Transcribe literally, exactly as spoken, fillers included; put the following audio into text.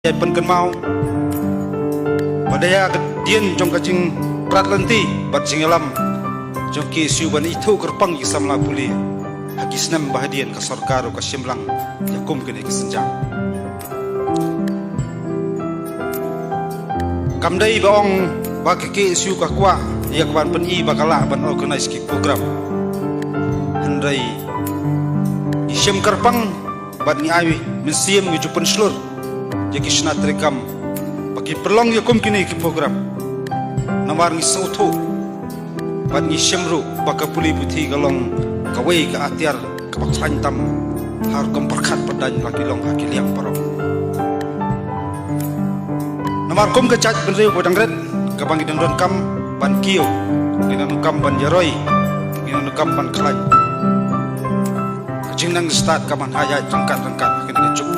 ïai pynkynmaw ba da ïa ka dien jong ka jingprat lynti bad jingïalam jong ka K S U ban ithuh kyrpang ïa ki samla pule ha ki snem ba hadien ka sorkar ruh ka shim lang ïa kum kine ki sienjam. Kam dei ba ong ba ka K S U ka kwah ïa ka ban pyni ba ka lah ban organise ki program. Hynrei ngi shim kyrpang bad ngi ai mynsiem ngi ju pynshlur ïa ki shna treikam ba ki pynlong ïa kum kine ki program. Namar ngi sngewthuh bad ngi shem ruh ba ka pule puthi ka long kawei ka atiar kaba khlaiñ tam ha rukom pyrkhat pyndaiñ ba ki long ha ki liang baroh. Namar kum ka jaitbynriew ba dang rit kaba ngi dang donkam ban kiew, ngi dang donkam ban ïaroi, ngi dang donkam ban khlaiñ. Ka jingnang stad ka ban ha ïaid ryngkat ryngkat ha kane ka juk